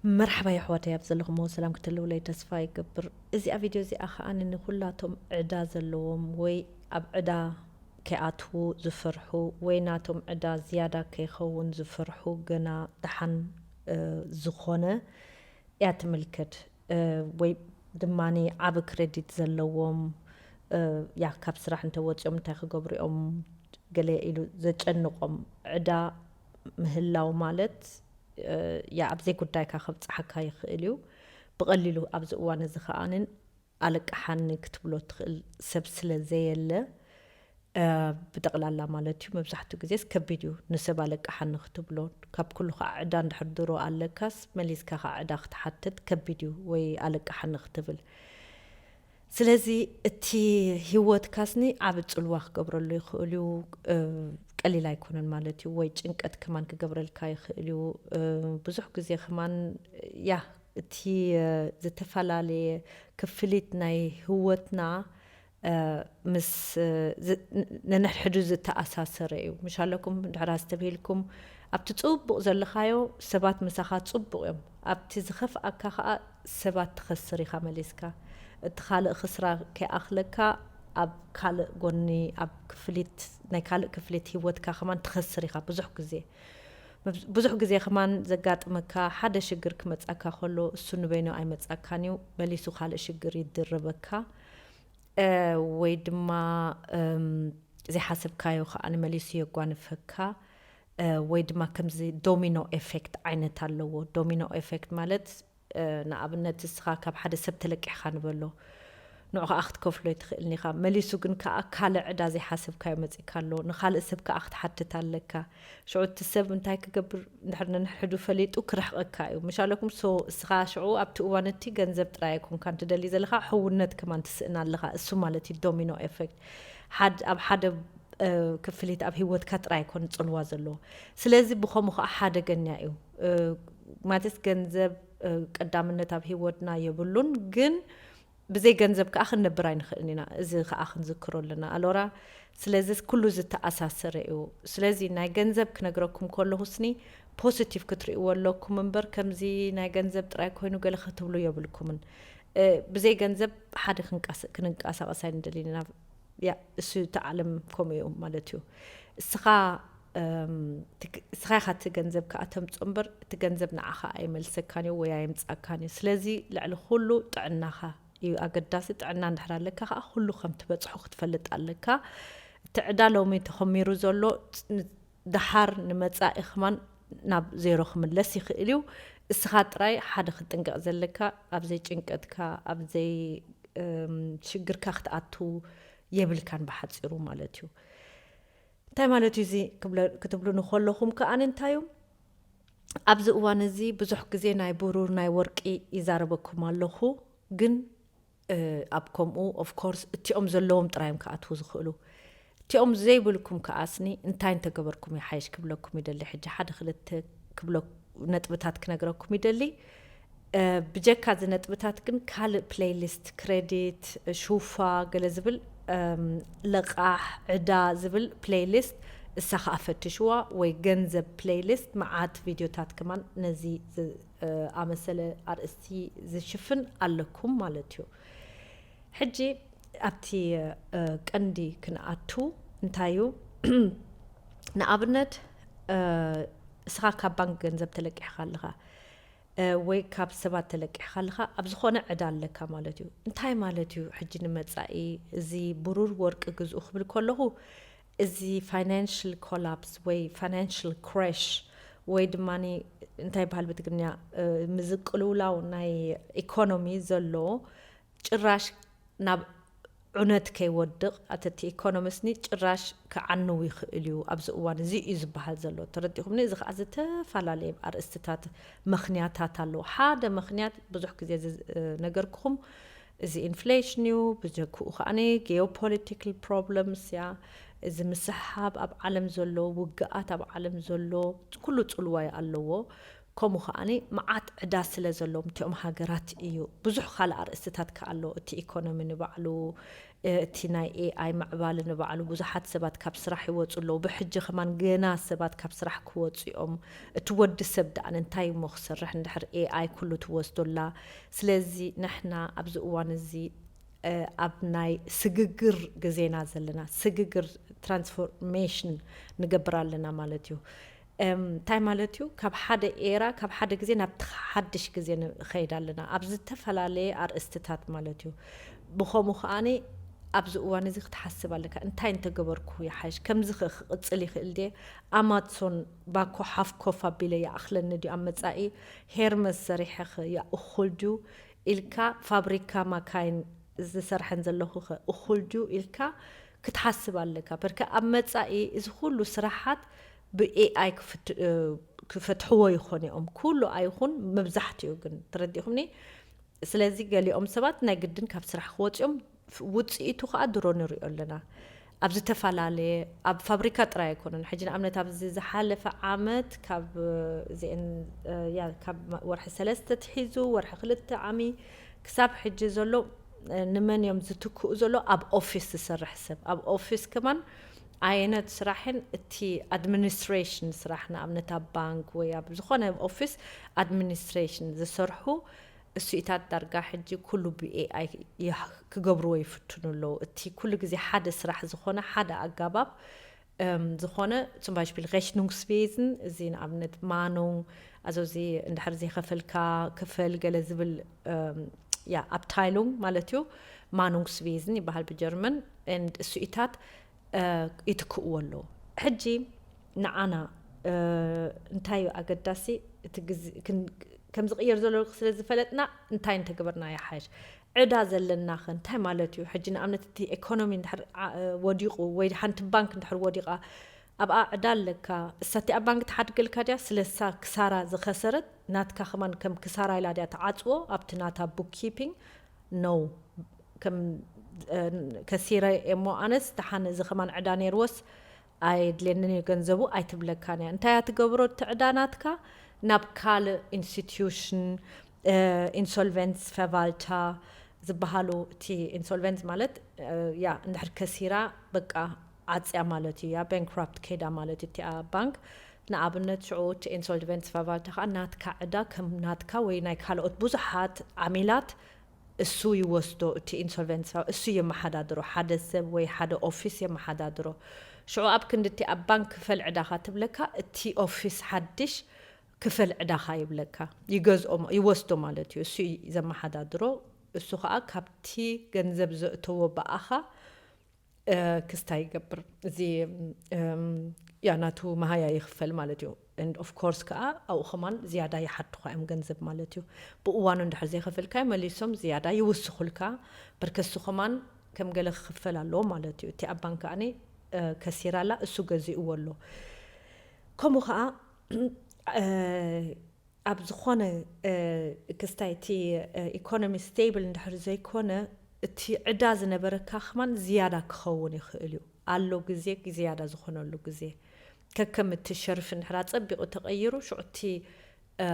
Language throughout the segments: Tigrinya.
መርሓባ የሕዋተይ፣ ኣብ ዘለኹምዎ ሰላም ክትህልውለይ ተስፋ ይገብር። እዚኣ ቪድዮ እዚኣ ከኣ ንኹላቶም ዕዳ ዘለዎም ወይ ኣብ ዕዳ ከይኣትዉ ዝፈርሑ ወይ ናቶም ዕዳ ዝያዳ ከይኸውን ዝፈርሑ ገና ደሓን፣ እ፣ ዝኾነ እያ ትምልከት። እ፣ ወይ ድማኒ ዓቢ ክረዲት ዘለዎም፣ እ፣ ያ ካብ ስራሕ እንተወጺኦም እንታይ ክገብሩ እዮም ገለ ኢሉ ዘጨንቖም ዕዳ ምህላው ማለት፣ እ፣ ያ ኣብ ዘይጉዳይካ ከብጽሓካ ይኽእል እዩ። ብቐሊሉ ኣብዚ እዋን እዚ ከኣ ኣን ኣለቅሓኒ ክትብሎ ትኽእል ሰብ ስለ ዘየለ፣ እ፣ ብጠቕላላ ማለት እዩ፣ መብዛሕትኡ ግዜስ ከቢድ እዩ ንሰብ ኣለቅሓኒ ክትብሎ። ካብ ኩሉ ከኣ ዕዳ እንድሕር ድሮ ኣለካስ መሊስካ ከኣ ዕዳ ክትሓትት ከቢድ እዩ፣ ወይ ኣለቅሓኒ ክትብል። ስለዚ እቲ ህይወትካስኒ ዓቢ ጽልዋ ክገብረሉ ይኽእል እዩ። እ፣ ቀሊል ኣይኮነን ማለት እዩ። ወይ ጭንቀት ከማን ክገብረልካ ይኽእል እዩ። እ፣ ብዙሕ ግዜ ከማን፣ ያ፣ እቲ፣ እ፣ ዝተፈላለየ ክፍሊት ናይ ህይወትና፣ እ፣ ምስ፣ እ፣ ዝ-፣ ን-፣ ነንሕድሕዱ ዝተኣሳሰረ እዩ። ምሽ ኣለኩም ድሕር ኣስተብሂልኩም፣ ኣብቲ ጽቡቕ ዘለኻዮ ሰባት ምሳኻ ጽቡቕ እዮም። ኣብቲ ዝኸፍኣካ ከኣ ሰባት ትኸስር ኢኻ መሊስካ። እቲ ካልእ ክስራ ከይኣኽለካ ኣብ ካልእ ጎኒ፣ ኣብ ክፍሊት፣ ናይ ካልእ ክፍሊት ህይወትካ ከማን ትኸስር ኢኻ ብዙሕ ግዜ። መብዝ-፣ ብዙሕ ግዜ ከማን ዘጋጥመካ ሓደ ሽግር ክመጻካ ከሎ እሱ ንበይኑ ኣይመጻካን እዩ፣ መሊሱ ካልእ ሽግር ይድርበካ። እ፣ ወይ ድማ፣ እም፣ ዘይሓሰብካዮ ከኣ ንመሊሱ የጓንፈካ። እ፣ ወይ ድማ ከምዚ ዶሚኖ ኤፌክት ዓይነት ኣለዎ። ዶሚኖ ኤፌክት ማለት፣ እ፣ ንኣብነት እስኻ ካብ ሓደ ሰብ ተለቂሕካ ንበሎ። ንዑ ከኣ ክትከፍሎ ኣይትኽእልን ኢኻ። መሊሱ ግን ከኣ ካልእ ዕዳ ዘይሓሰብካዮ መጺእካ ኣሎ። ንኻልእ ሰብ ከኣ ክትሓትት ኣለካ። ሽዑ እቲ ሰብ እንታይ ክገብር እንድሕር ነንሕዱ ፈሊጡ ክርሕቐካ እዩ። ምሽ ኣለኩም ሶ እስኻ ሽዑ ኣብቲ እዋን እቲ ገንዘብ ጥራይ ኣይኮንካን ትደሊ ዘለኻ፣ ሕውነት ከማን ትስእን ኣለኻ። እሱ ማለት እዩ ዶሚኖ ኤፌክት። ሓድ-፣ ኣብ ሓደ፣ እ፣ ክፍሊት ኣብ ህይወትካ ጥራይ ኣይኮን ጽልዋ ዘለዎ። ስለዚ ብኸምኡ ከኣ ሓደገኛ እዩ። እ፣ ማለትስ ገንዘብ፣ እ፣ ቀዳምነት ኣብ ህይወትና የብሉን፣ ግን ብዘይ ገንዘብ ከኣ ክንነብር ኣይንኽእልን ኢና። እዚ ከኣ ክንዝክሮ ኣለና ኣሎራ። ስለዚ ኩሉ ዝተኣሳሰረ እዩ። ስለዚ ናይ ገንዘብ ክነግረኩም ከለኹስኒ ፖዚቲቭ ክትርእይዎ ኣለኩም እምበር፣ ከምዚ ናይ ገንዘብ ጥራይ ኮይኑ ገለ ክትብሉ የብልኩምን። እ፣ ብዘይ ገንዘብ ሓደ ክንቃስ-፣ ክንንቀሳቐስ ኣይንደልን ኢና። ያ፣ እሱ እቲ ዓለም ከምኡ እዩ ማለት እዩ። እስኻ፣ እም፣ ትክ-፣ እስኻ ኢኻ እቲ ገንዘብ ከኣ ተምጽኦ እምበር፣ እቲ ገንዘብ ንዓኻ ኣይመልሰካን እዩ ወይ ኣየምጻካን እዩ። ስለዚ ልዕሊ ኩሉ ጥዕናኻ እዩ ኣገዳሲ። ጥዕና እንድሕር ኣለካ ከኣ ኩሉ ከም ትበጽሖ ክትፈልጥ ኣለካ። እቲ ዕዳ ሎሚ ተኸሚሩ ዘሎ ን-፣ ደሓር ንመጻኢ ከማን ናብ ዜሮ ክምለስ ይኽእል እዩ። እስኻ ጥራይ ሓደ ክትጥንቀቕ ዘለካ፣ ኣብ ዘይጭንቀትካ፣ ኣብ ዘይ-፣ እም፣ ሽግርካ ክትኣቱ የብልካን ብሓጺሩ ማለት እዩ። እንታይ ማለት እዩ እዚ ክብለ-፣ ክትብሉ ንኸለኹም ከኣ እንታይ እዩ? ኣብዚ እዋን እዚ ብዙሕ ግዜ ናይ ብሩር፣ ናይ ወርቂ ይዛረበኩም ኣለኹ፣ ግን፣ እ፣ ኣብ ከምኡ ኦፍ ኮርስ እቲኦም ዘለዎም ጥራይ እዮም ክኣትዉ ዝኽእሉ። እቲኦም ዘይብልኩም ከኣስኒ እንታይ እንተገበርኩም ይሓይሽ ክብለኩም ይደሊ። ሕጂ ሓደ ክልተ ክብለ-፣ ነጥብታት ክነግረኩም ይደሊ። እ፣ ብጀካ እዚ ነጥብታት ግን ካልእ ፕሌይሊስት፣ ክሬዲት፣ ሹፋ፣ ገለ ዝብል፣ እም፣ ለቃሕ፣ ዕዳ ዝብል ፕሌይሊስት እሳ ከኣ ፈትሽዋ፣ ወይ ገንዘብ ፕሌይሊስት፣ መዓት ቪድዮታት ከማን ነዚ ዝ-፣ እ፣ ኣመሰለ ኣርእስቲ ዝሽፍን ኣለኩም ማለት እዩ። ሕጂ ኣብቲ፣ እ፣ ቀንዲ ክንኣቱ እንታይ እዩ? ንኣብነት፣ እ፣ እስኻ ካብ ባንክ ገንዘብ ተለቂሕካ ኣለኻ፣ እ፣ ወይ ካብ ሰባት ተለቂሕካ ኣለኻ፣ ኣብ ዝኾነ ዕዳ ኣለካ ማለት እዩ። እንታይ ማለት እዩ? ሕጂ ንመጻኢ እዚ ብሩር ወርቂ ግዝኡ ክብል ከለኹ፣ እዚ ፋይናንሽል ኮላፕስ ወይ ፋይናንሽል ክራሽ ወይ ድማኒ እንታይ ይበሃል ብትግርኛ፣ እ፣ ምዝቅልውላው ናይ ኢኮኖሚ ዘሎ ጭራሽ ናብ ዑነት ከይወድቕ፣ ኣተቲ ኢኮኖሚስኒ ጭራሽ ክዓንው ይኽእል እዩ ኣብዚ እዋን እዚ እዩ ዝበሃል ዘሎ። ተረዲኹምኒ? እዚ ከኣ ዝተፈላለየ ኣርእስትታት፣ ምኽንያታት ኣለዎ። ሓደ ምኽንያት ብዙሕ ግዜ ዝ-፣ ነገርኩኹም፣ እዚ ኢንፍሌሽን እዩ። ብጀክኡ ከኣ ጌኦፖለቲካል ፕሮብለምስ እያ። እዚ ምስሕሓብ ኣብ ዓለም ዘሎ፣ ውግኣት ኣብ ዓለም ዘሎ፣ ኩሉ ጽልዋ ኣለዎ። ከምኡ ከዓኒ መዓት ዕዳ ስለ ዘለዎም እቲኦም ሃገራት እዩ። ብዙሕ ካልእ ኣርእስትታት ከ ኣሎ። እቲ ኢኮኖሚ ንባዕሉ፣ እ፣ እቲ ናይ ኤኣይ ምዕባለ ንባዕሉ ብዙሓት ሰባት ካብ ስራሕ ይወፁ ኣለዉ። ብሕጂ ከማን ገና ሰባት ካብ ስራሕ ክወፁ እዮም። እቲ ወዲ ሰብ ደኣን እንታይ እሞ ክሰርሕ እንድሕር ኤኣይ ኩሉ ትወስዶ ኣላ። ስለዚ ንሕና ኣብዚ እዋን እዚ፣ እ፣ ኣብ ናይ ስግግር ግዜና ዘለና፣ ስግግር ትራንስፎርሜሽን ንገብር ኣለና ማለት እዩ። እም፣ እንታይ ማለት እዩ? ካብ ሓደ ኤራ፣ ካብ ሓደ ግዜ ናብቲ ሓድሽ ግዜ ንኸይድ ኣለና። ኣብ ዝተፈላለየ ኣርእስትታት ማለት እዩ። ብኸምኡ ከዓኒ ኣብዚ እዋን እዚ ክትሓስብ ኣለካ። እንታይ እንተገበርኩ ይሓይሽ? ከምዚ ኸ ክቕጽል ይኽእል ድየ? ኣማዞን ባኮ ሓፍ ኮፍ ኣቢለ ይኣኽለኒ ድዩ ኣብ መጻኢ? ሄርመስ ሰሪሐ ኸ ይእኹል ድዩ? ኢልካ ፋብሪካ ማካይን ዝሰርሐን ዘለኹ ኸ እኹል ድዩ? ኢልካ ክትሓስብ ኣለካ። በርከ ኣብ መጻኢ እዚ ኩሉ ስራሓት ብኤኣይ ክፍት-፣ እ፣ ክፈትሕዎ ይኾን እዮም። ኩሉ ኣይኹን፣ መብዛሕትኡ ግን። ተረዲእኹምኒ? ስለዚ ገሊኦም ሰባት ናይ ግድን ካብ ስራሕ ክወፅኦም፣ ፍ-፣ ውፅኢቱ ከዓ ድሮ ንሪኦ ኣለና። ኣብ ዝተፈላለየ፣ ኣብ ፋብሪካ ጥራይ ኣይኮነን። ሕጂ ንኣብነት ኣብዚ ዝሓለፈ ዓመት ካብ፣ እ፣ እዚአን፣ እ፣ ያ፣ ካብ ማ-፣ ወርሒ ሰለስተ ትሒዙ ወርሒ ክልተ ዓሚ ክሳብ ሕጂ ዘሎ፣ እ፣ ንመን እዮም ዝትክኡ ዘሎ? ኣብ ኦፊስ ዝሰርሕ ሰብ። ኣብ ኦፊስ ከማን ዓይነት ስራሕን እቲ ኣድሚኒስትሬሽን ስራሕ፣ ንኣብነት ኣብ ባንክ ወይ ኣብ ዝኾነ ኦፊስ ኣድሚኒስትሬሽን ዝሰርሑ እሱኢታት ዳርጋ ሕጂ ኩሉ ብኤኣይ ይህ-፣ ክገብርዎ ይፍትኑ ኣለዉ። እቲ ኩሉ ግዜ ሓደ ስራሕ ዝኾነ ሓደ ኣጋባብ፣ እም፣ ዝኾነ፣ zum Beispiel Rechnungswesen፣ እዚ ንኣብነት ማኖ፣ ኣዞ እዚ እንድሕር ዘይኸፈልካ ክፈል ገለ ዝብል፣ እም፣ ያ፣ ኣብታይሉንግ ማለት እዩ። ማኑንግስዌዝን ይበሃል ብጀርመን። And እሱኢታት፣ እ፣ ይትክእዎ ኣለዉ። ሕጂ ንዓና፣ እ፣ እንታይ እዩ ኣገዳሲ? እቲ ግዜ ክን-፣ ከም ዝቕየር ዘሎ ስለ ዝፈለጥና እንታይ እንተገበርና ይሓይሽ? ዕዳ ዘለናኸ እንታይ ማለት እዩ? ሕጂ ንኣብነት እቲ ኤኮኖሚ እንድሕር ዓ-፣ ወዲቑ ወይ ሓንቲ ባንክ እንድሕር ወዲቓ ኣብኣ ዕዳ ኣለካ። እሳ እቲኣ ባንክ ትሓድገልካ ድያ? ስለ እሳ ክሳራ ዝኸሰረት ናትካ ከማን ከም ክሳራ ኢላ ድያ ትዓጽዎ ኣብቲ ናታ ቡክኪፒንግ? ኖ። ከም፣ እ፣ ከሲረ እሞ ኣነስ ደሓን እዚ ከማን ዕዳ ነይርዎስ ኣየድልየንን እዩ ገንዘቡ ኣይትብለካን እያ። እንታይ እያ ትገብሮ? እቲ ዕዳ ናትካ ናብ ካልእ ኢንስቲትዩሽን፣ እ፣ ኢንሶልቨንስ ፈቫልታ ዝበሃሉ፣ እቲ ኢንሶልቨንስ ማለት፣ እ፣ ያ፣ እንድሕር ከሲራ በቃ ዓጽያ ማለት እዩ። ያ፣ ባንክራፕት ከይዳ ማለት እዩ እቲኣ ባንክ። ንኣብነት ሽዑ እቲ ኢንሶልቨንስ ፈቫልታ ከዓ ናትካ ዕዳ ከም ናትካ ወይ ናይ ካልኦት ብዙሓት ዓሚላት እሱ ይወስዶ። እቲ ኢንሶልቨንስ ፋ-፣ እሱ የመሓዳድሮ። ሓደ ሰብ ወይ ሓደ ኦፊስ የመሓዳድሮ። ሽዑ ኣብ ክንዲ እቲ ኣብ ባንክ ክፈል ዕዳኻ ትብለካ፣ እቲ ኦፊስ ሓድሽ ክፈል ዕዳኻ ይብለካ። ይገዝኦ ማ-፣ ይወስዶ ማለት እዩ። እሱ እዩ ዘመሓዳድሮ። እሱ ከዓ ካብቲ ገንዘብ ዘእተዎ ብኣኻ፣ እ፣ ክስታይ ይገብር። እዚ፣ እም፣ ያ ናቱ መሃያ ይኽፈል ማለት እዩ። And of course ከዓ ኣብኡ ከማን ዝያዳ ይሓቱኻ እዮም ገንዘብ ማለት እዩ። ብእዋኑ እንድሕር ዘይኸፈልካዮ መሊሶም ዝያዳ ይውስኹልካ። በርከሱ ከማን ከም ገለ ክኽፈል ኣለዎ ማለት እዩ። እቲ ኣብ ባንክ ኣነ፣ እ፣ ከሲራ ኣላ፣ እሱ ገዚእዎ ኣሎ። ከምኡ ከዓ፣ እ፣ ኣብ ዝኾነ፣ እ፣ ክስታይ እቲ፣ እ፣ ኢኮኖሚ ስቴብል እንድሕር ዘይኮነ፣ እቲ ዕዳ ዝነበረካ ከማን ዝያዳ ክኸውን ይኽእል እዩ። ኣሎ ግዜ ዝያዳ ዝኾነሉ ግዜ። ከከም እቲ ሸርፊ እንድሕር ኣጸቢቑ ተቐይሩ፣ ሽዑ እቲ፣ እ፣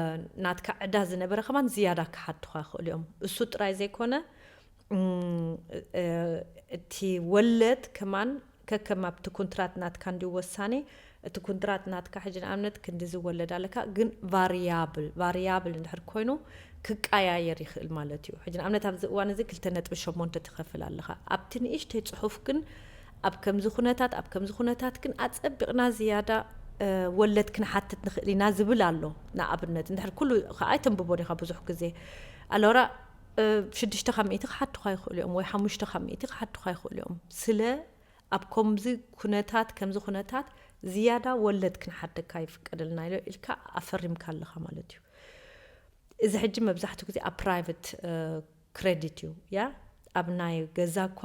ናትካ ዕዳ ዝነበረ ከማን ዝያዳ ክሓቱኻ ይኽእሉ እዮም። እሱ ጥራይ ዘይኮነ፣ እም፣ እ፣ እቲ ወለድ ከማን ከከም ኣብቲ ኩንትራት ናትካ እንድዩ ወሳኔ። እቲ ኩንትራት ናትካ ሕጂ ንኣብነት ክንዲ ዝወለድ ኣለካ፣ ግን ቫሪያብል፣ ቫሪያብል እንድሕር ኮይኑ ክቀያየር ይኽእል ማለት እዩ። ሕጂ ንኣብነት ኣብዚ እዋን እዚ ክልተ ነጥቢ ሸሞንተ ትኸፍል ኣለኻ። ኣብቲ ንእሽተይ ጽሑፍ ግን ኣብ ከምዚ ኩነታት፣ ኣብ ከምዚ ኩነታት ግን ኣጸቢቕና ዝያዳ፣ እ፣ ወለድ ክንሓትት ንኽእል ኢና ዝብል ኣሎ። ንኣብነት እንድሕር ኩሉ ከኣ ኣይተንብቦን ኢኻ ብዙሕ ግዜ። ኣሎራ፣ እ፣ ሽዱሽተ ካብ ሚእቲ ክሓቱኻ ይኽእሉ እዮም ወይ ሓሙሽተ ካብ ሚእቲ ክሓቱኻ ይኽእሉ እዮም። ስለ ኣብ ከምዚ ኩነታት፣ ከምዚ ኩነታት ዝያዳ ወለድ ክንሓተካ ይፍቀደልና ኢሎ ኢልካ ኣፈሪምካ ኣለኻ ማለት እዩ። እዚ ሕጂ መብዛሕትኡ ግዜ ኣብ ፕራይቨት፣ እ፣ ክሬዲት እዩ። ያ፣ ኣብ ናይ ገዛ እኳ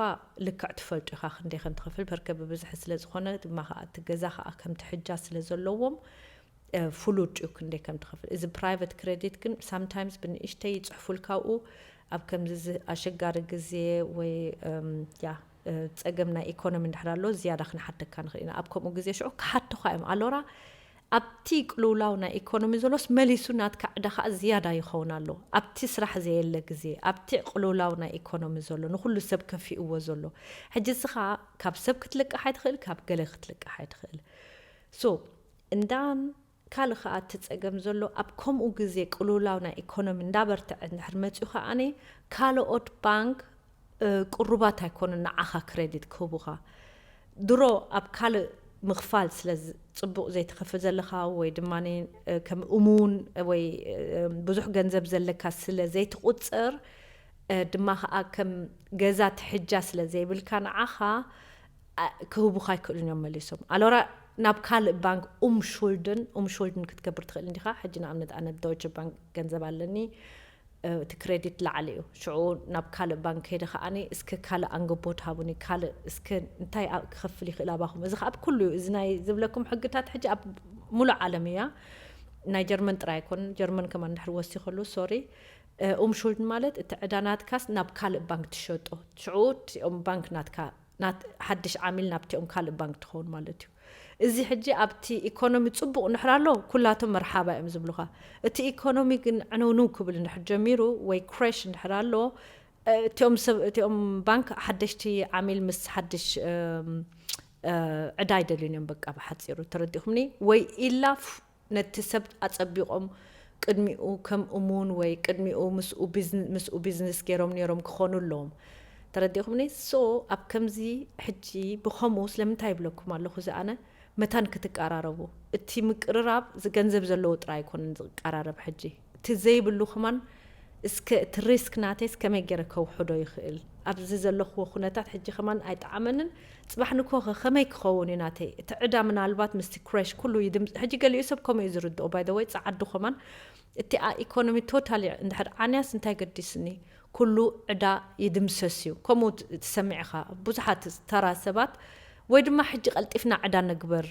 ልክዕ ትፈልጡ ኢኻ ክንደይ ከም ትኸፍል፣ በርከ ብብዝሒ ስለ ዝኾነ ድማ ኸኣ እቲ ገዛ ኸኣ ከም ትሕጃ ስለ ዘለዎም፣ እ፣ ፍሉጥ እዩ ክንደይ ከም ትኸፍል። እዚ ፕራይቨት ክሬዲት ግን ሳምታይምስ ብንእሽተይ ይጽሕፉልካ ኣብኡ፣ ኣብ ከምዚ ዝ-፣ ኣሸጋሪ ግዜ ወይ፣ እም፣ ያ፣ እ፣ ጸገም ናይ ኢኮኖሚ እንድሕር ኣሎ ዝያዳ ክንሓተካ ንኽእል ኢና። ኣብ ከምኡ ግዜ ሽዑ ክሓቱኻ እዮም። ኣሎራ ኣብቲ ቅልውላው ናይ ኢኮኖሚ ዘሎስ መሊሱ ናትካ ዕዳ ከዓ ዝያዳ ይኸውን ኣሎ። ኣብቲ ስራሕ ዘየለ ግዜ፣ ኣብቲ ቅልውላው ናይ ኢኮኖሚ ዘሎ፣ ንኹሉ ሰብ ከፊእዎ ዘሎ። ሕጂ እዚ ከዓ ካብ ሰብ ክትልቃሕ ኣይትኽእል፣ ካብ ገለ ክትልቃሕ ኣይትኽእል። So እንዳን ካልእ ከዓ እቲ ፀገም ዘሎ ኣብ ከምኡ ግዜ ቅልውላው ናይ ኢኮኖሚ እንዳበርትዐ እንድሕር መፅኡ ከዓኒ ካልኦት ባንክ ቅሩባት ኣይኮኑን ንዓኻ ክሬዲት ክህቡኻ። ድሮ ኣብ ካልእ ምኽፋል ስለ ጽቡቕ ዘይትኸፍል ዘለኻ ወይ ድማ ከም እሙን ወይ ብዙሕ ገንዘብ ዘለካ ስለ ዘይትቑጸር ድማ ከዓ ከም ገዛ ትሕጃ ስለ ዘይብልካ ንዓኻ ክህቡኻ ኣይክእሉን እዮም መሊሶም። ኣሎራ ናብ ካልእ ባንክ ኡምሹልድን ኡምሹልድን ክትገብር ትኽእል እንዲኻ። ሕጂ ንኣብነት ኣነ ዶይቸ ባንክ ገንዘብ ኣለኒ እቲ ክሬዲት ላዕሊ እዩ። ሽዑ ናብ ካልእ ባንክ ከይደ ከዓኒ እስከ ካልእ ኣንገቦት ሃቡኒ፣ ካልእ እስከ እንታይ ክኸፍል ይኽእል ኣባኹም። እዚ ከዓ ኣብ ኩሉ እዩ። እዚ ናይ ዝብለኩም ሕግታት ሕጂ ኣብ ሙሉእ ዓለም እያ። ናይ ጀርመን ጥራይ ኣይኮን። ጀርመን ከማን ድሕሪ ወሲኸሉ ሶሪ ኡምሹልድ ማለት እቲ ዕዳ ናትካስ ናብ ካልእ ባንክ ትሸጦ። ሽዑ እቲኦም ባንክ ናትካ ናት ሓድሽ ዓሚል ናብቲኦም ካልእ ባንክ ትኸውን ማለት እዩ። እዚ ሕጂ ኣብቲ ኢኮኖሚ ጽቡቕ እንድሕር ኣሎ ኩላቶም መርሓባ እዮም ዝብሉኻ። እቲ ኢኮኖሚ ግን ዕንውንው ክብል እንድሕር ጀሚሩ ወይ ክሬሽ እንድሕር ኣሎ እቲኦም ሰብ እቲኦም ባንክ ሓደሽቲ ዓሚል ምስ ሓድሽ ዕዳ ኣይደልዩን እዮም። በቃ ብሓፂሩ ተረዲኹምኒ ወይ ኢላ ነቲ ሰብ ኣጸቢቖም ቅድሚኡ ከም እሙን ወይ ቅድሚኡ ምስኡ ምስኡ ቢዝነስ ገይሮም ነይሮም ክኾኑ ኣለዎም። ተረዲኹምኒ? ሶ ኣብ ከምዚ ሕጂ ብኸምኡ ስለምንታይ ይብለኩም ኣለኹ እዚ ኣነ መታን ክትቀራረቡ እቲ ምቅርራብ ዝገንዘብ ዘለዎ ጥራይ ኣይኮነን ዝቀራረብ ሕጂ እቲ ዘይብሉ ከማን እስከ እቲ ሪስክ ናተይስ ከመይ ገይረ ከውሕዶ ይኽእል ኣብዚ ዘለኽዎ ኩነታት ሕጂ ከማን ኣይጠዓመንን ጽባሕ ንኮኸ ከመይ ክኸውን እዩ ናተይ እቲ ዕዳ ምናልባት ምስቲ ክሬሽ ኩሉ ይድም ሕጂ ገሊኡ ሰብ ከምኡ እዩ ዝርድኦ ባይ ወይ ጸዓዱ ከማን እቲ ኢኮኖሚ ቶታሊ እንድሕር ዓንያስ እንታይ ገዲስኒ ኩሉ ዕዳ ይድምሰስ እዩ ከምኡ ትሰምዕኻ ብዙሓት ተራ ሰባት ወይ ድማ ሕጂ ቀልጢፍና ዕዳ ንግበር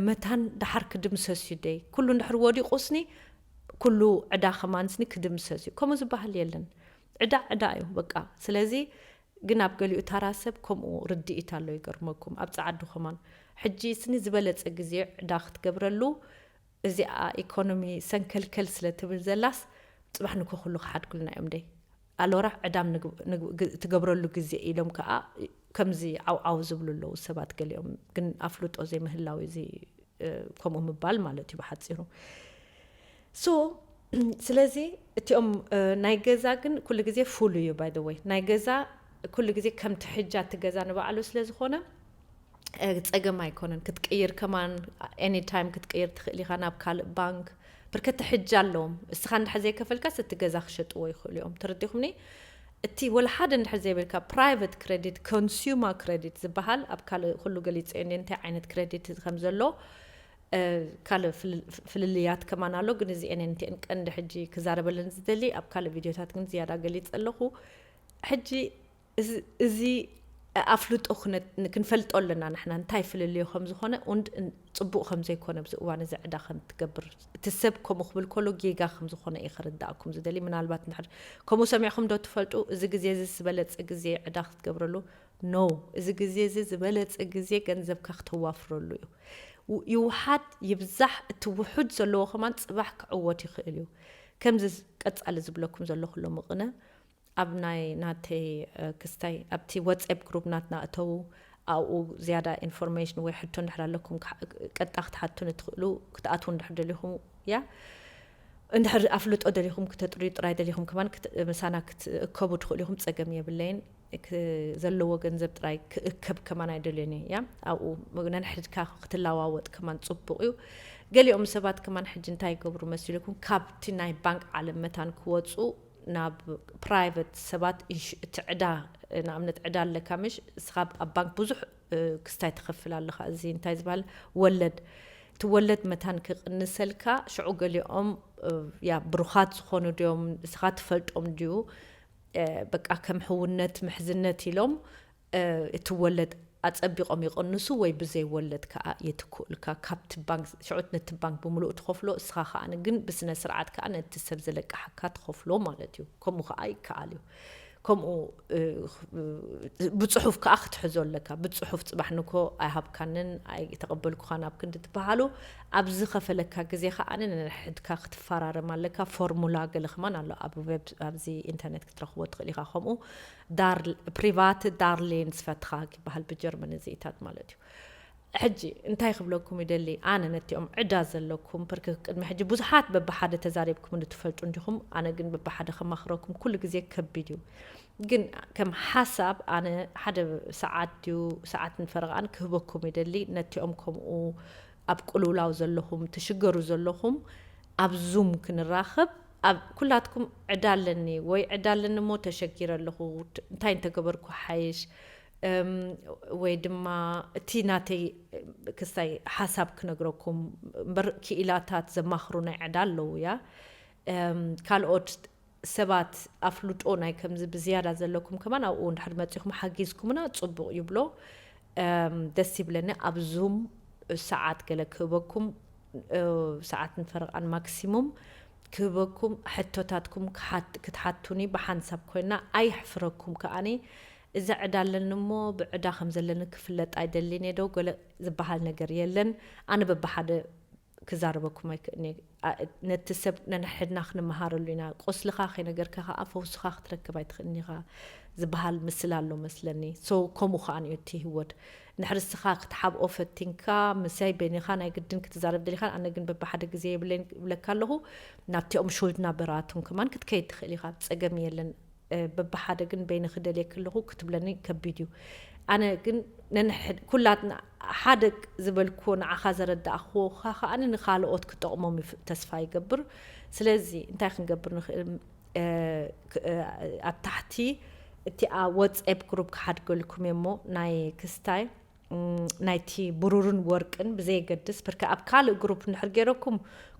መታን ደሓር ክድምሰስ እዩ ደይ ኩሉ እንድሕር ወዲቑስኒ ኩሉ ዕዳ ከማንስኒ ክድምሰስ እዩ ከምኡ ዝበሃል የለን ዕዳ ዕዳ እዩ በቃ ስለዚ ግን ኣብ ገሊኡ ታራ ሰብ ከምኡ ርድኢት ኣሎ ይገርመኩም ኣብ ጸዓዱ ከማን ሕጂ ስኒ ዝበለጸ ግዜ ዕዳ ክትገብረሉ እዚኣ ኢኮኖሚ ሰንከልከል ስለ ትብል ዘላስ ጽባሕ ንኮ ኩሉ ክሓድጉልና እዮም ደይ ኣሎራ ዕዳም ትገብረሉ ግዜ ኢሎም ከዓ ከምዚ ዓውዓው ዝብሉ ኣለዉ ሰባት ገሊኦም ግን ኣፍልጦ ዘይምህላው እዚ ከምኡ ምባል ማለት እዩ ብሓፂሩ ሶ ስለዚ እቲኦም ናይ ገዛ ግን ኩሉ ግዜ ፉል እዩ ባይ ወይ ናይ ገዛ ኩሉ ግዜ ከም ትሕጃ እቲ ገዛ ንባዕሉ ስለ ዝኾነ ፀገም ኣይኮነን ክትቅይር ከማን ኤኒታይም ክትቅይር ትኽእል ኢኻ ናብ ካልእ ባንክ ብርከ ትሕጃ ኣለዎም እስኻ እንድሕር ዘይከፈልካስ እቲ ገዛ ክሸጥዎ ይኽእሉ እዮም ተረዲኹምኒ እቲ ወላ ሓደ እንድሕር ዘይብልካ ፕራይቨት ክሬዲት ኮንሱማ ክሬዲት ዝበሃል ኣብ ካልእ ኩሉ ገሊፀ እንደ እንታይ ዓይነት ክሬዲት ከም ዘሎ ካልእ ፍልልያት ከማን ኣሎ ግን እዚአን እንቲአን ቀንዲ ሕጂ ክዛረበለን ዝደሊ ኣብ ካልእ ቪድዮታት ግን ዝያዳ ገሊፀ ኣለኹ ሕጂ እዚ ኣፍልጦ ክንፈልጦ ኣለና ንሕና እንታይ ፍልልዮ ከም ዝኾነ und ፅቡቕ ከም ዘይኮነ ኣብዚ እዋን እዚ ዕዳ ከም ትገብር እቲ ሰብ ከምኡ ክብል ከሎ ጌጋ ከም ዝኾነ እየ ክርዳእኩም ዝደሊ ምናልባት እንድሕር ከምኡ ሰሚዕኹም ዶ ትፈልጡ እዚ ግዜ እዚ ዝበለፀ ግዜ ዕዳ ክትገብረሉ no እዚ ግዜ እዚ ዝበለፀ ግዜ ገንዘብካ ክተዋፍረሉ እዩ ይውሓድ ይብዛሕ እቲ ውሑድ ዘለዎ ከማን ፅባሕ ክዕወት ይኽእል እዩ ከምዚ ቀፃሊ ዝብለኩም ዘለኹ ሎሚ ቅነ ኣብ ናይ ናተይ ክስታይ ኣብቲ ዋትስኣፕ ግሩፕ ናትና እተዉ ኣብኡ ዝያዳ ኢንፎርሜሽን ወይ ሕቶ እንድሕር ኣለኩም ቀጥታ ክትሓቱኒ ትኽእሉ ክትኣትዉ እንድሕር ደሊኹም ያ እንድሕር ኣፍልጦ ደሊኹም ክተጥርዩ ጥራይ ደሊኹም ከማን ምሳና ክትእከቡ ትኽእሉ ኢኹም ፀገም የብለይን ዘለዎ ገንዘብ ጥራይ ክእከብ ከማን ኣይደልዮን እየ ያ ኣብኡ ነንሕድካ ክትለዋወጥ ከማን ፅቡቕ እዩ ገሊኦም ሰባት ከማን ሕጂ እንታይ ይገብሩ መሲልኩም ካብቲ ናይ ባንክ ዓለም መታን ክወፁ ናብ ፕራይቨት ሰባት እቲ ዕዳ ንኣብነት ዕዳ ኣለካ ምሽ እስኻ ኣብ ባንክ ብዙሕ ክስታይ ትኸፍል ኣለኻ እዚ እንታይ ዝበሃል ወለድ እቲ ወለድ መታን ክቕንሰልካ ሽዑ ገሊኦም ያ ብሩኻት ዝኾኑ ድዮም እስኻ ትፈልጦም ድዩ በቃ ከም ሕውነት ምሕዝነት ኢሎም እቲ ወለድ ኣጸቢቖም ይቕንሱ ወይ ብዘይ ወለድ ከኣ የትክኡልካ። ካብቲ ባንክ ሽዑት ነቲ ባንክ ብምሉኡ ትኸፍሎ፣ እስኻ ከኣ ግን ብስነ ስርዓት ከኣ ነቲ ሰብ ዝለቅሓካ ትኸፍሎ ማለት እዩ። ከምኡ ከኣ ይከኣል እዩ። ከምኡ ብፅሑፍ ከዓ ክትሕዞ ኣለካ። ብፅሑፍ ፅባሕ ንኮ ኣይሃብካንን ኣይተቐበልኩኻን ኣብ ክንዲ ትበሃሉ፣ ኣብ ዝኸፈለካ ግዜ ከዓ ነንሕድካ ክትፈራረም ኣለካ። ፎርሙላ ገለ ከማን ኣሎ ኣብ ዌብ፣ ኣብዚ ኢንተርኔት ክትረኽቦ ትኽእል ኢኻ። ከምኡ ፕሪቫት ዳርሌንስ ፈትኻ ይበሃል ብጀርመን እዚኢታት ማለት እዩ። ሕጂ እንታይ ክብለኩም ይደሊ፣ ኣነ ነቲኦም ዕዳ ዘለኩም፣ ፕርክ ቅድሚ ሕጂ ብዙሓት በብሓደ ተዛሪብኩም እንትፈልጡ እንዲኹም፣ ኣነ ግን በብሓደ ከማኽረኩም ኩሉ ግዜ ከቢድ እዩ። ግን ከም ሓሳብ ኣነ ሓደ ሰዓት ድዩ ሰዓት ንፈረቓን ክህበኩም ይደሊ። ነቲኦም ከምኡ ኣብ ቅልውላው ዘለኹም ትሽገሩ ዘለኹም ኣብ ዙም ክንራኸብ፣ ኣብ ኩላትኩም ዕዳ ኣለኒ ወይ ዕዳ ኣለኒ እሞ ተሸጊረ ኣለኹ፣ እንታይ እንተገበርኩ ሓይሽ፣ ወይ ድማ እቲ ናተይ ክስታይ ሓሳብ ክነግረኩም እምበር፣ ክኢላታት ዘማኽሩ ናይ ዕዳ ኣለዉ እያ። ካልኦት ሰባት ኣፍልጦ ናይ ከምዚ ብዝያዳ ዘለኩም ከማን ኣብኡ እንድሕር መጺኹም ሓጊዝኩምና ጽቡቕ ይብሎ። ደስ ይብለኒ። ኣብ ዙም ሰዓት ገለ ክህበኩም፣ ሰዓት ንፈረቓን ማክሲሙም ክህበኩም፣ ሕቶታትኩም ክትሓቱኒ ብሓንሳብ ኮይና ኣየሕፍረኩም። ከኣኒ እዚ ዕዳ ኣለኒ እሞ ብዕዳ ከም ዘለኒ ክፍለጥ ኣይደልን እየ ዶ ገለ ዝበሃል ነገር የለን። ኣነ በብሓደ ክዛረበኩም ኣይክእልን እየ። ነቲ ሰብ ነንሕድና ክንመሃረሉ ኢና። ቁስልኻ ከይነገርካ ከዓ ፈውስኻ ክትረክብ ኣይትኽእልን ኢኻ ዝበሃል ምስል ኣሎ መስለኒ። So ከምኡ ከዓ እዩ እቲ ህይወት። እንድሕር እስኻ ክትሓብኦ ፈቲንካ፣ ምሳይ በይንኻ ናይ ግድን ክትዛረብ ደሊኻን፣ ኣነ ግን በብሓደ ግዜ የብለይን ይብለካ ኣለኹ። ናብቲኦም ሹልድና በራቱን ከማን ክትከይድ ትኽእል ኢኻ። ጸገም የለን። በብሓደ ግን በይንኺ ደልየኪ ኣለኹ ክትብለኒ ከቢድ እዩ። ኣነ ግን ነንሕድ ኩላትና ሓደ ዝበልክዎ ንዓኻ ዘረዳእኽዎ ከኣ ንኻልኦት ክጠቕሞም ተስፋ ይገብር። ስለዚ እንታይ ክንገብር ንኽእል? ኣብ ታሕቲ እቲኣ WhatsApp ግሩፕ ክሓድገልኩም እየ እሞ ናይ ክስታይ ናይቲ ብሩርን ወርቅን ብዘየገድስ ብርከ ኣብ ካልእ ግሩፕ እንድሕር ገይረኩም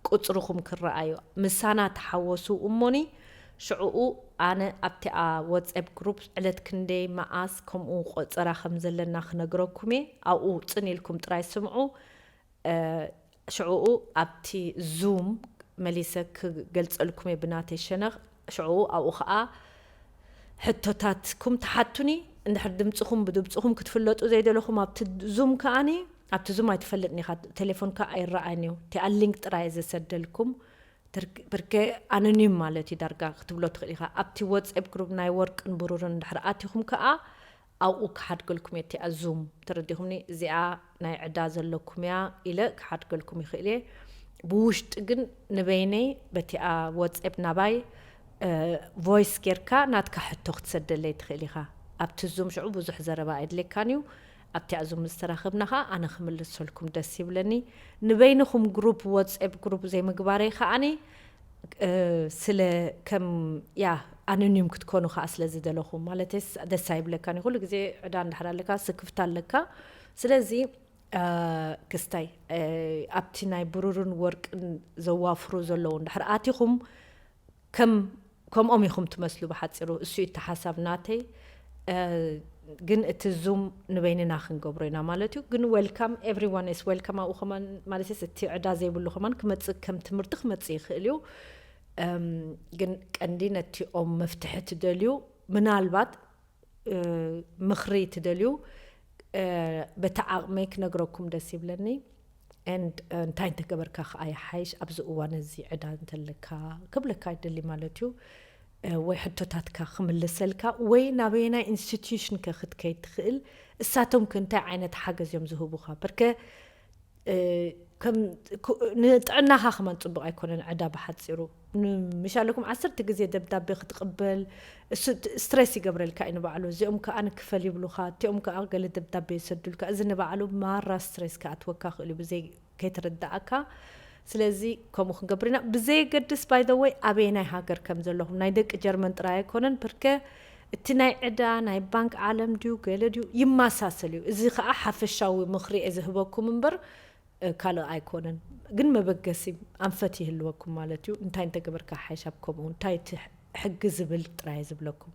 ቁፅርኹም ክረኣዩ ምሳና ተሓወሱ እሞኒ ሽዕኡ ኣነ ኣብቲኣ WhatsApp ግሩፕ ዕለት ክንደይ መዓስ ከምኡ ቆፀራ ከም ዘለና ክነግረኩም እየ። ኣብኡ ፅን ኢልኩም ጥራይ ስምዑ። ሽዕኡ ኣብቲ ዙም መሊሰ ክገልፀልኩም እየ ብናተይ ሸነኽ። ሽዕኡ ኣብኡ ከዓ ሕቶታትኩም ተሓቱኒ። እንድሕር ድምፅኹም ብድምፅኹም ክትፍለጡ ዘይደለኹም ኣብቲ ዙም ከኣኒ ኣብቲ ዙም ኣይትፈልጥን ኢኻ፣ ቴሌፎንካ ኣይረኣይን እዩ። እቲኣ ሊንክ ጥራይ ዘሰደልኩም ብርከ ኣኖኒም ማለት እዩ ዳርጋ ክትብሎ ትኽእል ኢኻ። ኣብቲ WhatsApp ግሩፕ ናይ ወርቅን ብሩርን እንድሕር ኣቲኹም ከኣ ኣብኡ ክሓድገልኩም እየ እቲኣ ዙም። ተረዲኹምኒ? እዚኣ ናይ ዕዳ ዘለኩም እያ ኢለ ክሓድገልኩም ይኽእል እየ። ብውሽጢ ግን ንበይነይ በቲኣ WhatsApp ናባይ ቮይስ ጌርካ ናትካ ሕቶ ክትሰደለይ ትኽእል ኢኻ። ኣብቲ ዙም ሽዑ ብዙሕ ዘረባ ኣይድሌካን እዩ። ኣብቲ ኣዙም ዝተራኸብና ኸዓ ኣነ ክምልሰልኩም ደስ ይብለኒ። ንበይንኹም ግሩፕ WhatsApp ግሩፕ ዘይምግባረይ ከዓኒ ስለ ከም ያ ኣኖኒም ክትኮኑ ከዓ ስለ ዝደለኹ ማለት ደስ ኣይብለካን እዩ። ኩሉ ግዜ ዕዳ እንድሕር ኣለካ ስክፍታ ኣለካ። ስለዚ ክስታይ ኣብቲ ናይ ብሩርን ወርቅን ዘዋፍሩ ዘለዉ እንድሕር ኣቲኹም ከም ከምኦም ኢኹም ትመስሉ ብሓፂሩ እሱ እዩ እቲ ሓሳብ ናተይ። ግን እቲ ዙም ንበይንና ክንገብሮ ኢና ማለት እዩ። ግን welcome, everyone is welcome ኣብኡ ከማን ማለት እቲ ዕዳ ዘይብሉ ከማን ክመፅእ ከም ትምህርቲ ክመፅእ ይኽእል እዩ። ግን ቀንዲ ነቲኦም መፍትሒ ትደልዩ ምናልባት ምኽሪ ትደልዩ በቲ ዓቕመይ ክነግረኩም ደስ ይብለኒ። And እንታይ እንተገበርካ ከኣ ይሓይሽ ኣብዚ እዋን እዚ ዕዳ እንተለካ ክብለካ ይደሊ ማለት እዩ። ወይ ሕቶታትካ ክምልሰልካ ወይ ናበየናይ ኢንስቲትዩሽን ከ ክትከይድ ትኽእል፣ እሳቶም ከ እንታይ ዓይነት ሓገዝ እዮም ዝህቡኻ? በርከ ንጥዕናኻ ከማን ፅቡቕ ኣይኮነን ዕዳ ብሓፂሩ። ምሽ ኣለኩም ዓሰርተ ግዜ ደብዳቤ ክትቕበል እሱ ስትሬስ ይገብረልካ እዩ ንባዕሉ። እዚኦም ከዓ ንክፈል ይብሉኻ፣ እቲኦም ከዓ ገለ ደብዳቤ ይሰዱልካ። እዚ ንባዕሉ ማራ ስትሬስ ክኣትወካ ክእል እዩ ብዘይ ከይተረዳእካ። ስለዚ ከምኡ ክንገብር ኢና። ብዘየገድስ ባይ ዘ ወይ ኣበየናይ ሃገር ከም ዘለኹም ናይ ደቂ ጀርመን ጥራይ ኣይኮነን። ብርከ እቲ ናይ ዕዳ ናይ ባንክ ዓለም ድዩ ገለ ድዩ ይመሳሰል እዩ። እዚ ከዓ ሓፈሻዊ ምኽሪ እየ ዝህበኩም እምበር ካልእ ኣይኮነን። ግን መበገሲ ኣንፈት ይህልወኩም ማለት እዩ። እንታይ እንተገበርካ ሓይሽ ኣብ ከምኡ እንታይ እቲ ሕጊ ዝብል ጥራይ ዝብለኩም።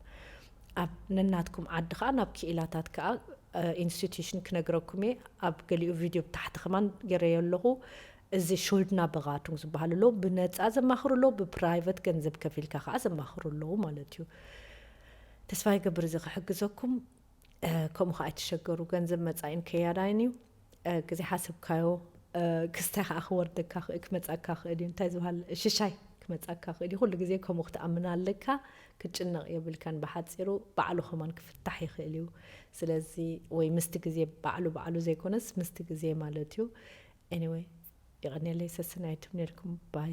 ኣብ ነናትኩም ዓዲ ከዓ ናብ ክኢላታት ከዓ ኢንስቲትዩሽን ክነግረኩም እየ። ኣብ ገሊኡ ቪድዮ ብታሕቲ ከማን ገይረዮ ኣለኹ። እዚ ሹልድና በራቱንግ ዝበሃሉ ኣለዉ። ብነፃ ዘማኽሩ ኣለዉ፣ ብፕራይቨት ገንዘብ ከፊልካ ከዓ ዘማኽሩ ኣለዉ ማለት እዩ። ተስፋ ይገብር እዚ ክሕግዘኩም። ከምኡ ከዓ ኣይትሸገሩ። ገንዘብ መፃኢን ከያዳይን እዩ። ግዜ ሓሰብካዮ ክስታይ ከዓ ክወርደካ ክመፃካ ክእል እዩ። እንታይ ዝበሃል ሽሻይ ክመፃካ ክእል እዩ። ኩሉ ግዜ ከምኡ ክትኣምን ኣለካ። ክትጭነቕ የብልካን። ብሓፂሩ ባዕሉ ከማን ክፍታሕ ይኽእል እዩ። ስለዚ ወይ ምስቲ ግዜ ባዕሉ ባዕሉ ዘይኮነስ ምስቲ ግዜ ማለት እዩ። Anyway፣ የቐንየለይ። ሰስናይ ትምነልኩም ባይ።